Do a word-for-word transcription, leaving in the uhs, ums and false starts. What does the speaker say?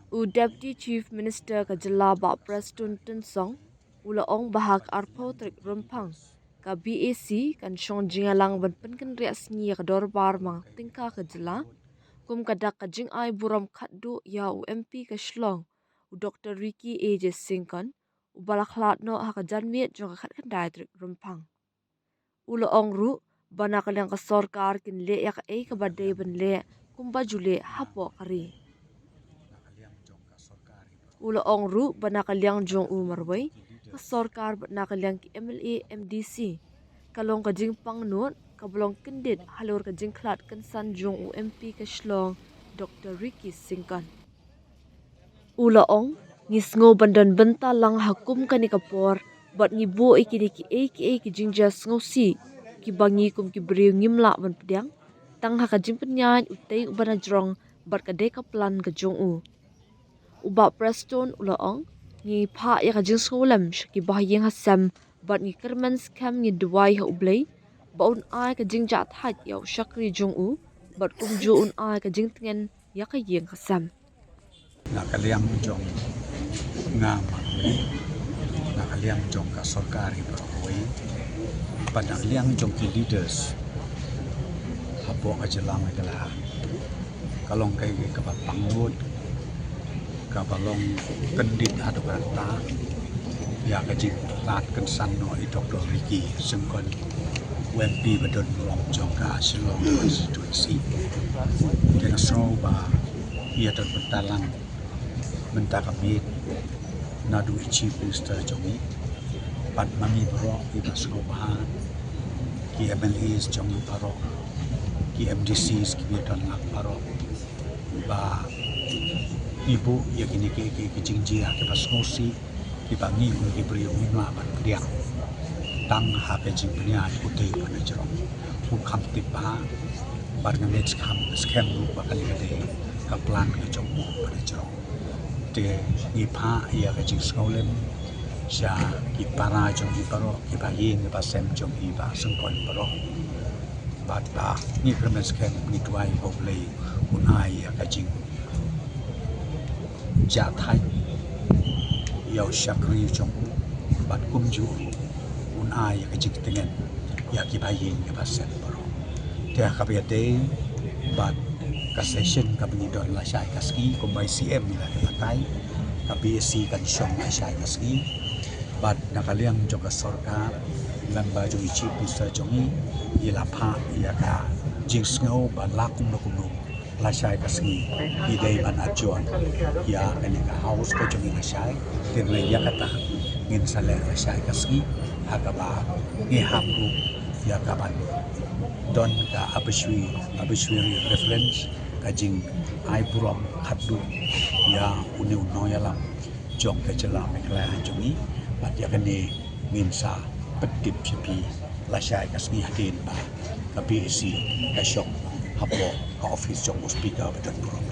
U Deputy Chief Minister ka jylla Bah Prestone Tynsong u la ong ba ha ka arphew tarik Rymphang ka B A C kan shong jingïalang ban pynkynriah sngi ïa ka dorbar mang tyngka ka jylla kum ka dak ka jingai burom khatduh ïa u M P ka Shillong, u Doctor Ricky A J Syngkon, uba la khlad noh ha ka janmiet jong ka khatkhyndai tarik Rymphang. U la ong ruh ba na ka liang ka sorkar kin leh ïa kaei kaba dei ban leh kumba ju leh hapoh ka ri. U la ong ruh ba na ka liang jong u marwei ka sorkar bad na ka liang ki M L A, M D C ka long ka jingpangnud kaba long kyndit halor ka jingkhlad kynsan jong u M P ka Shillong, Doctor Ricky Syngkon. U la ong, ngi sngew ban don bynta lang ha kum kane ka por bad ngi buh ïa kine kiei kiei ki jingjia sngewsih kiba ngi kum ki briew ngim lah ban pdiang tang ha ka jingpynïaid utei u ba na jrong bad ka dei ka plan ka jong u. U Bah Prestone u la ong, ngi phah ïa ka jingsngewlem sha ki bahaïing hasem bad ngi kyrmen skhem, ngi duwai ha U Blei ba un ai ka jingjahthait ïa u shakri jong u bad kumjuh un ai ka jingtngen ïa ka ïing ka sem. Na ka liang jong nga marwei, na ka liang jong ka sorkar hi baroh kawei, bad na ka liang jong ki leaders hapoh ka jylla Meghalaya, ka long kaei kaba pangnud, kaba long kyndit haduh katta ïa ka jingkhlad kynsan noh i Doctor Ricky Syngkon, u M P ba don burom jong ka Shillong constituency. Te nga sngew ba ïa don bynta lang mynta ka miet naduh i Chief Minister jong ngi bad ma ngi baroh kiba sngewbha, ki M L As jong ngi baroh, ki M D Cs kiba don lang baroh, ba ngi buh ïa kine ki, ki, ki jingjia kiba sngewsih kiba ngi kum ki briew ngim lah ban pdiang tang ha ka jingpynïaid utei u ba na jrong. Kum kham tip bha bad nga ngeit skhem, skhem ruh ba kane ka dei ka plan ka jong u ba na jrong. Te ngi phah ïa ka jingsngewlem sha ki para jong ngi baroh, ki bahaïing ki bahasem jong ngi ba Syngkon baroh. Bad ba ngi kyrmen skhem, ngi duwai ba U Blei un ai ïa ka jing jahthait ïa u shakri jong u bad kumjuh un ai ïa ka jingtngen ïa ki bahaïing ki bahasem baroh. Te ha kaba ïadei bad ka session kaba ngi don lashai ka sngi, kumba i C M i la batai, ka B A C kan shong lashai ka sngi. Bad na ka liang jong ka sorkar, lem bad jong i Chief Minister jong ngi, i la phah ïa ka jingsngew ba la kumno kumno lashai ka sngi ngi dei ban adjourn ïa kane ka House ka jong ngi lashai. Te na ïa kata ngin sa leh lashai ka sngi ha kaba ngi hap ruh ïa ka ban don ka obituary, obituary reverence, ka jingai burom khatduh ïa une u nongïalam jong ka jylla Meghalaya jong ngi. Bad ïa kane ngin sa pyntip sha phi lashai ka sngi hadien ba ka B A C ka shong hapoh ka office jong u Speaker ba don burom.